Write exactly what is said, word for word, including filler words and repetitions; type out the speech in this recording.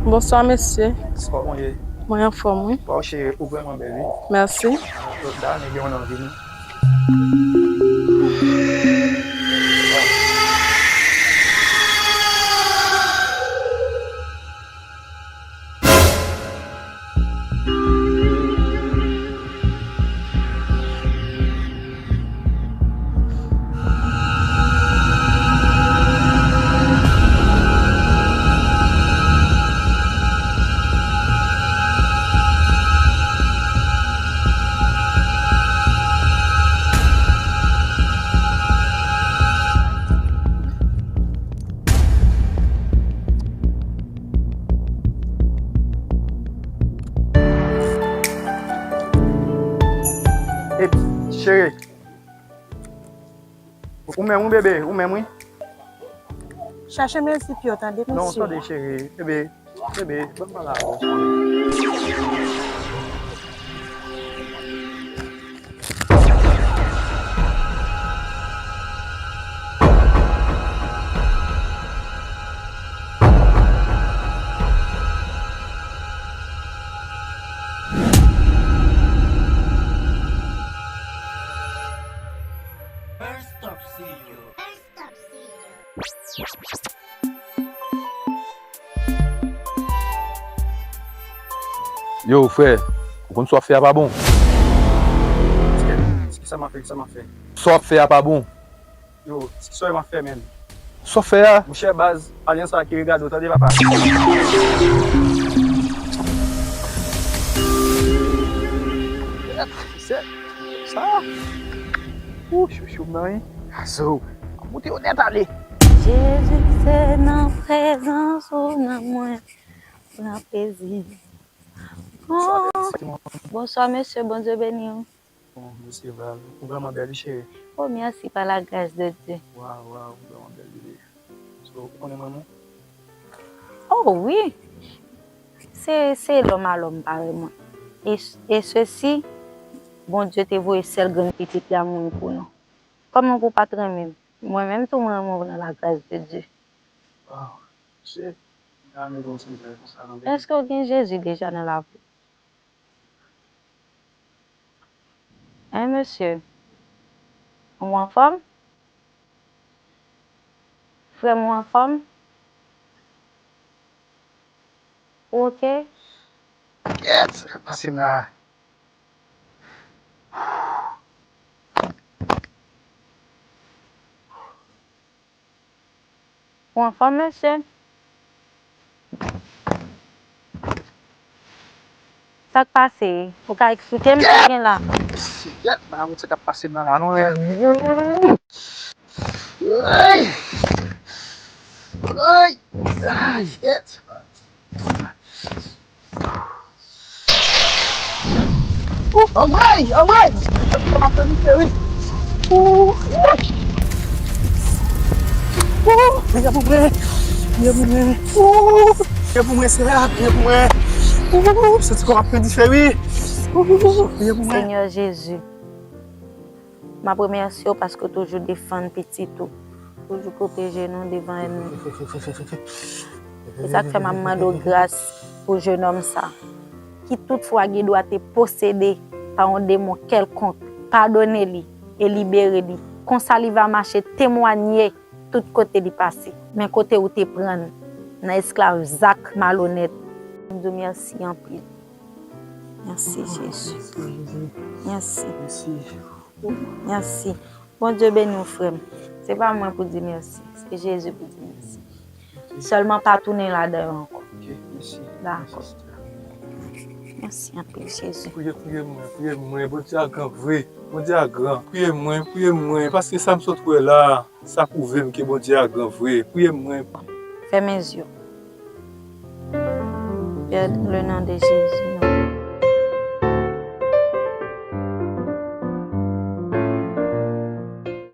Bonswa, mesye. Kòman w ye? Mwen anfòm, wi. Waw, cheri, ou vrèman bèl, wi. Mèsi. Lòt la, nèg yo nan vini. Epi, cheri. Ou menm, wi, bebe, ou menm, wi. Chache mezi pye w, tande, mesye. Non, tande, cheri. Bebe, bebe, ban m pale avè w, cheri. Yo, frè, ou konn sa w ap fè a pa bon. Kisa m ap fè, kisa m ap fè? Sa w ap fè a pa bon. Yo, se sa m ap fè, menm. Sa w ap fè a? Monchè, baz, pa gen sa ki regade w, tande, papa. Sa. Ou, chouchou m nan, wi. Azo. Moute yo nèt ale. Jezi, se nan prezans ou nan mwen pran plezi. Oh. Bonswa, mesye, Bondye beni w. Bon, mesye Val, ou vrèman bèl, wi, cheri. Oh, mèsi, pa la gras de Dye. Waw, waw, ou vrèman bèl, bebe. So, ou konnen manman w? Oh, wi. Se, se lòm a lòm parèy mwen. E, e sesi, Bondye te voye sèl grenn pitit li a mouri pou nou. Kòman pou w pa t renmen m? Mwen menm tou, mwen renmen w nan la gras de Dye. Waw, se, m ta renmen gen yon ti bagay konsa nan vi m. Èske w gen Jezi deja nan lavi w? Hein, mesye? Ou anfòm? Frè m, ou anfòm? Ou oke? Kèt, sa k ap pase m la? Ou anfòm, mesye? Sa k pase? Ou ka eksplike m sa gen la? Shit, ba konn sa k ap pase m nan la non. Ay! Ay! Ay! Shit! Ou, anmwey, anmwey! Sa m ap fè misye, wi. Ou, ou. Ou, priye pou mwen. Priye pou mwen. Ou, priye pou mwen, sè a, priye pou mwen. Ou, santi kò m ap pran dife, wi. Ou, priye pou mwen. Senyè Jezi, m ap remèsye w paske w toujou defann pitit ou. Toujou pwoteje nou devan ènmi. Se sa k fè m ap mande w gras pou jenòm sa, ki toutfwa gen dwa te posede pa yon demon kèlkonk. Padone li e libere li. Konsa li va mache temwanye tout kote li pase. Men kote ou te pran l nan esklav zak malonèt. M di w mèsi anpil. Mèsi, Jezi. Mèsi. Mèsi. Bondye beni w, frè m. Se pa mwen pou di mèsi, se Jezi pou di mèsi. Sèlman pa tounen ladan yo ankò. Ok, mèsi. Dakò. Mèsi anpil, Jezi. Priye, priye mwen, priye mwen. Bondye a gran vre. Bondye a gran. Priye mwen, priye mwen. Paske sa m sot wè la, sa pwouve m ke Bondye a gran vre. Priye mwen. Fèmen zye w. Pè, dans le nom de Jésus, non.